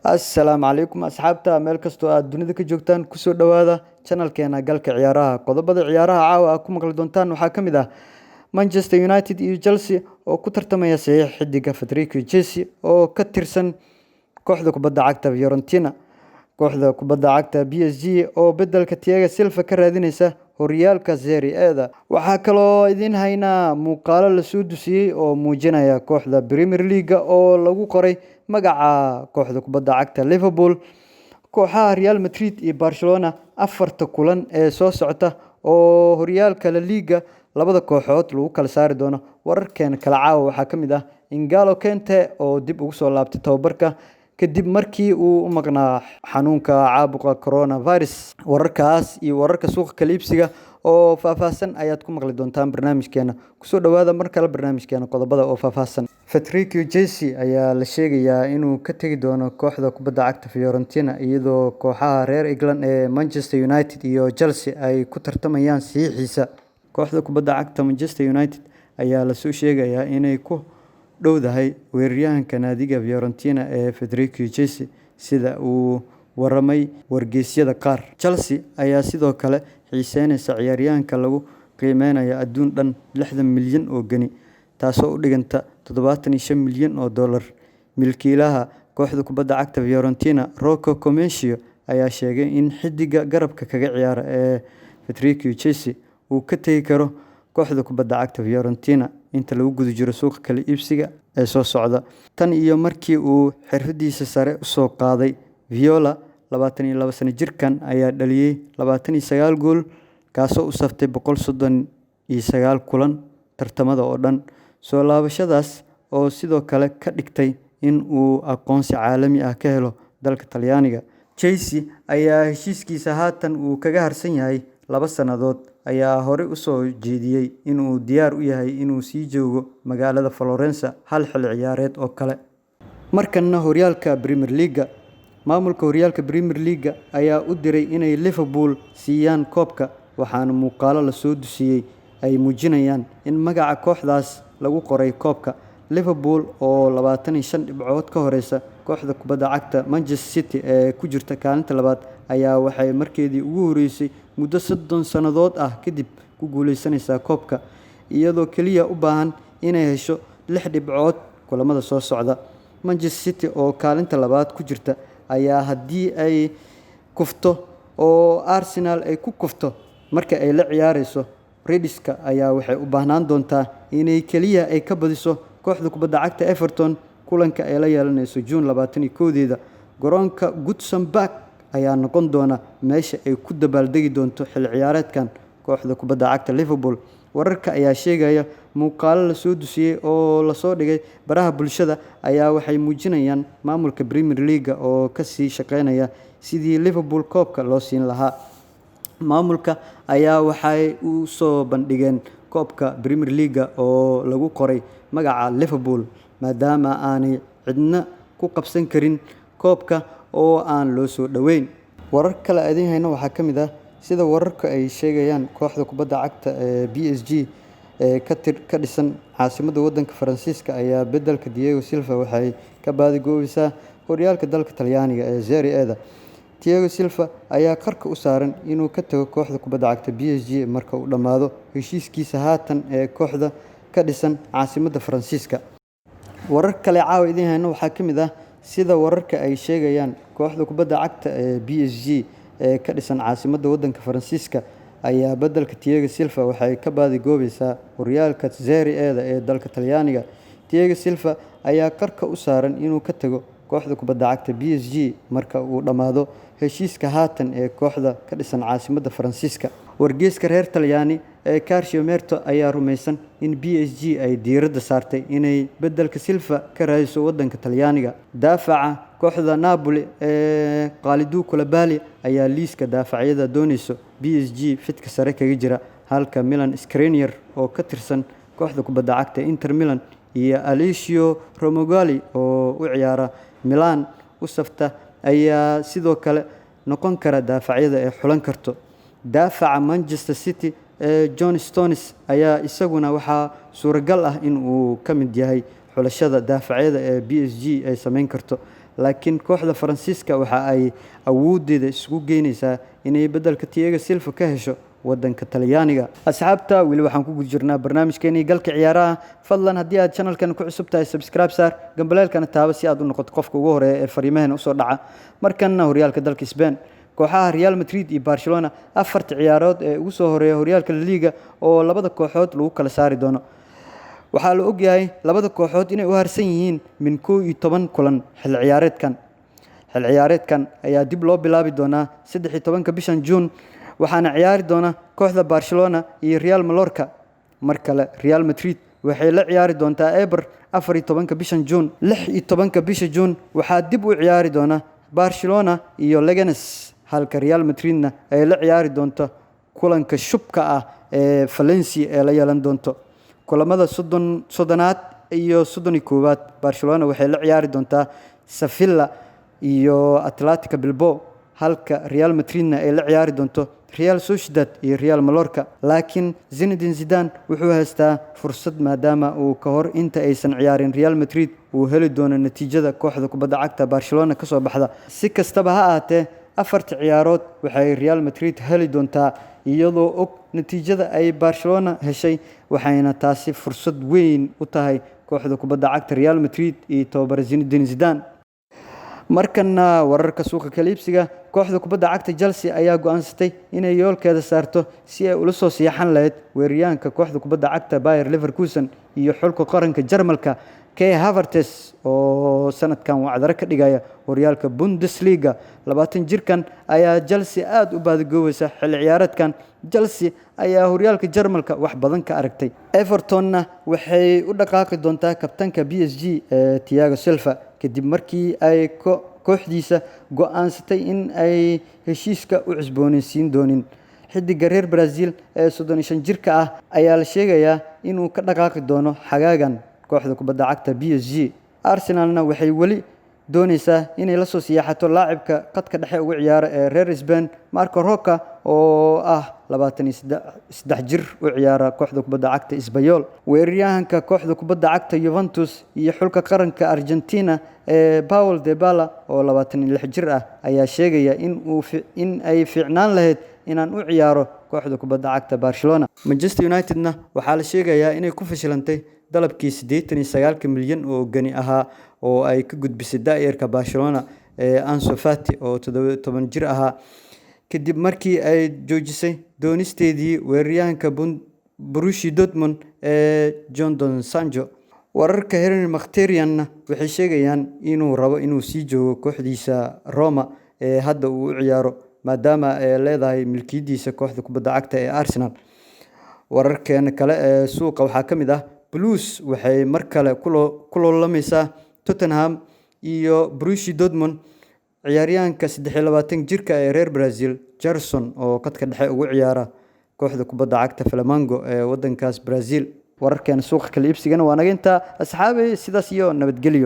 Assalaamu calaykum asxaabta, meel kastoo aad dunida ka joogtaan, kusoo dhowaada channelkeena Galka Ciyaaraha. Qodobada ciyaaraha caawa aad ku maqli doontaan waxaa ka mid ah Manchester United iyo Chelsea oo ku tartamaya saxiix xidiga Federico Chiesa oo ka tirsan kooxda kubadda cagta Fiorentina. Kooxda kubadda cagta PSG oo bedelka Thiago Silva ka raadinaysa horyaalka Serie A-da. Waxaa kaloo idiin haynaa muuqaalo la soo dusiyey oo muujinaya kooxda Premier League oo lagu qoray magaca kooxda kubadda cagta Liverpool. Kooxaha Real Madrid iyo Barcelona afarta kulan ee soo socota oo horyaalka La Liga labada kooxood lagu kala saari doono. Wararkeena kala caawa waxaa ka mid ah N'Golo Kante oo dib ugu soo laabtay tababarka kadib markii uu u maqnaa xanuunka caabuqa coronavirus. Wararkaas iyo wararka suuqa kala iibsiga oo faahfaahsan ayaad ku maqli doontaan barnaamijkeena. Kusoo dhowaada mar kale barnaamijkeena qodobada oo faahfaahsan. Federico Chiesa ayaa la sheegayaa inuu ka tagi doono kooxda kubadda cagta Fiorentina, iyadoo kooxaha reer England ee Manchester United iyo Chelsea ay ku tartamayaan saxiixiisa. Kooxda kubadda cagta Manchester United ayaa lasoo sheegayaa inay ku dhowdahay weeraryahanka naadiga Fiorentina ee Federico Chiesa, sida uu waramay wargeysyada qaar. Chelsea ayaa sidoo kale xiiseyneysa ciyaaryahanka lagu qiimeynayo adduun dhan 60 milyan oo geni, taasoo u dhiganta 75 milyan oo dollar. Milkiilaha kooxda kubadda cagta Fiorentina, Rocco Commisso, ayaa sheegay in xiddiga garabka kaga ciyaara ee Federico Chiesa uu ka tagi karo kooxda kubadda cagta Fiorentina inta lagu guda jiro suuqa kala iibsiga ee soo socda. Tan iyo markii uu xirfadiisa sare u soo qaaday Viola, 22 sano jirkan ayaa dhaliyay 29 gool, kaasoo u saftay 139 kulan tartamada oo dhan. Soo laabashadaas oo sidoo kale ka dhigtay in uu aqoonsi caalami ah ka helo dalka Talyaaniga. Chiesa ayaa heshiiskiisa haatan uu kaga harsan yahay 2 sannadood ayaa hore u soo jeediyay in uu diyaar u yahay inuu sii joogo magaalada Florence hal xilli ciyaareed oo kale. Markanna horyaalka Premier League. Maamulka horyaalka Premier League ayaa u diray inay Liverpool siiyaan koobka, waxaana muuqaalo la soo dusiyey ay muujinayaan in magaca kooxdaas lagu qoray koobka. Liverpool oo 25 dhibcood ka horeysa kooxda kubadda cagta Manchester City ee ku jirta kaalinta labaad ayaa waxay markeedii ugu horeysay muddo 30 sannadood ah kadib ku guuleysanaysaa koobka, iyadoo kaliya u baahan inay hesho 6 dhibcood kulamada soo socda. Manchester City oo kaalinta labaad ku jirta ayaa haddii ay kufto oo Arsenal ay ku kufto marka ay la ciyaareyso Reds-ka ayaa waxay u baahnaan doontaa inay kaliya ay ka badiso kooxda kubadda cagta Everton kulanka ay la yeelanayso June 21-deeda. Garoonka Goodison Park ayaa noqon doona meesha ay ku dabaaldegi doonto xilli ciyaareedkan kooxda kubadda cagta Liverpool. Wararka ayaa sheegaya muuqaalo la soo dusiyey oo lasoo dhigay baraha bulshada ayaa waxay muujinayaan maamulka Premier League oo ka sii shaqeynaya sidii Liverpool koobka loo siin lahaa. Maamulka ayaa waxay u soo bandhigeen koobka Premier League oo lagu qoray magaca Liverpool, maadaama aanay cidna ku qabsan karin koobka oo aan loo soo dhoweyn. Warar kale aan idiin hayno waxaa ka mid ah sida wararku ay sheegayaan, kooxda kubadda cagta ee PSG ee ka dhisan caasimadda waddanka Faransiiska ayaa beddelka Thiago Silva waxay ka baadigoobaysaa horyaalka dalka Talyaaniga ee Serie A-da. Thiago Silva ayaa qarka u saaran inuu ka tago kooxda kubadda cagta PSG marka uu dhammaado heshiiskiisa haatan ee kooxda ka dhisan caasimadda Faransiiska. Warar kale caawa idiin hayno waxaa ka mid ah sida wararka ay sheegayaan, kooxda kubadda cagta ee PSG ee ka dhisan caasimadda waddanka Faransiiska ayaa beddelka Thiago Silva waxay ka baadigoobaysaa horyaalka Serie A-da ee dalka Talyaaniga. Thiago Silva ayaa qarka u saaran inuu ka tago kooxda kubadda cagta PSG marka uu dhammaado heshiiska haatan ee kooxda ka dhisan caasimadda Faransiiska. Wargeyska reer Talyaani ee Calciomercato ayaa rumaysan in PSG ay diiradda saartay inay beddelka Silva ka raadiso waddanka Talyaaniga. Daafaca kooxda Napoli ee Kalidou Koulibaly ayaa liiska daafacyada doonayso PSG fidka sare kaga jira, halka Milan Skriniar oo ka tirsan kooxda kubadda cagta Inter Milan iyo Alessio Romagnoli oo u ciyaara Milan u safta ayaa sidoo kale noqon kara daafacyada ay xulan karto. Daafaca Manchester City ee John Stones ayaa isaguna waxaa suuragal ah in uu ka mid yahay xulashada daafacyada ee PSG ay sameyn karto. Laakiin kooxda Faransiiska waxa ay awoodeeda isugu geynaysaa inay beddelka Thiago Silva ka hesho wadanka Talyaaniga. Asxaabta, weli waxaan ku guda jirnaa barnaamijkeenii Galka Ciyaaraha. Fadlan, haddii aad channelkan ku cusub tahay, subscribe saar, gambaleelkana taaba si aad u noqoto qofka ugu horeeya ee fariimaheena usoo dhaca. Markanna horyaalka dalka Spain, kooxaha Real Madrid iyo Barcelona, afarta ciyaarood ee ugu soo horeeya horyaalka La Liga oo labada kooxood lagu kala saari doono. Waxaa la ogyahay labada kooxood inay u harsan yihiin min 11 kulan xilli ciyaareedkan. Xilli ciyaareedkan ayaa dib loo bilaabi doonaa 13-ka bishan Juun, waxaana ciyaari doona kooxda Barcelona iyo Real Mallorca. Mar kale Real Madrid waxay la ciyaari doontaa Eibar 14-ka bishan Juun. 16-ka bisha Juun waxaa dib u ciyaari doona Barcelona iyo Leganes, halka Real Madridna ay la ciyaari doonto kulanka shubka ah ee Valencia ee la yeelan doonto. Kulamada 30aad iyo 31aad, Barcelona waxay la ciyaari doontaa Sevilla iyo Athletic Bilbao, halka Real Madridna ay la ciyaari doonto Real Sociedad iyo Real Mallorca. Laakiin Zinedine Zidane wuxuu haystaa fursad, maadaama uu ka hor inta aysan ciyaarin Real Madrid uu heli doono natiijada kooxda kubadda cagta Barcelona kasoo baxda. Si kastaba ha ahaatee, afarta ciyaarood waxay Real Madrid heli doontaa iyadoo og natiijada ay Barcelona heshay, waxayna taasi fursad weyn u tahay kooxda kubadda cagta Real Madrid iyo tababare Zinedine Zidane. Markana wararka suuqa kala iibsiga. Kooxda kubadda cagta Chelsea ayaa go'aansatay inay yoolkeeda saarto si ay ula soo siixan lahayd weeraryahanka kooxda kubadda cagta Bayer Leverkusen iyo xulka qaranka Jarmalka, Kai Havertz, oo sanadkan wacdaro ka dhigaya horyaalka Bundesliga. 20 jirkan ayaa Chelsea aad u baadigoobeysa xilli ciyaareedkan. Chelsea ayaa horyaalka Jarmalka wax badan ka aragtay. Evertonna waxay u dhaqaaqi doontaa kabtanka PSG ee Thiago Silva, kadib markii ay kooxdiisa go'aansatay in ay heshiiska u cusboonaysiin doonin. Xidiga reer Brazil ee 35 jirka ah ayaa la sheegayaa inuu ka dhaqaaqi doono xagaagan kooxda kubadda cagta PSG. Arsenalna waxay weli dooneysaa inay la soo siyaxato laacibka khadka dhexe uga ciyaara ee reer Spain, Marco Roca, oo ah 23 jir u ciyaara kooxda kubadda cagta Espanyol. Weeraryahanka kooxda kubadda cagta Juventus iyo xulka qaranka Argentina ee Paulo Dybala, oo 26 jir ah, ayaa sheegaya in ay fiicnaan lahayd inaan u ciyaaro kooxda kubadda cagta Barcelona. Manchester Unitedna waxaa la sheegayaa inay ku fashilantay dalabkii 89-ka milyan oo geni ahaa oo ay ka gudbisay da'yarka Barcelona ee Ansu Fati, oo 17 jir ahaa, kadib markii ay joojisay doonisteedii weeraryahanka Borussia Dortmund ee Jadon Sancho. Wararka Henrikh Mkhitaryan waxay sheegayaan inuu rabo inuu sii joogo kooxdiisa Roma ee hadda uu u ciyaaro, maadaama ay leedahay milkiyadiisa kooxda kubadda cagta ee Arsenal. Wararkeena kale ee suuqa waxaa ka mid ah Blues waxay mar kale ku loolamaysaa Tottenham iyo Borussia Dortmund ciyaaryahanka 23 jirka ee reer Brazil, Gerson, oo khadka dhexe ugu ciyaara kooxda kubadda cagta Flamengo ee wadankaas Brazil. Wararkeena suuqa kala iibsigana waa naga intaa, asxaabay. Sidaas iyo nabadgelyo.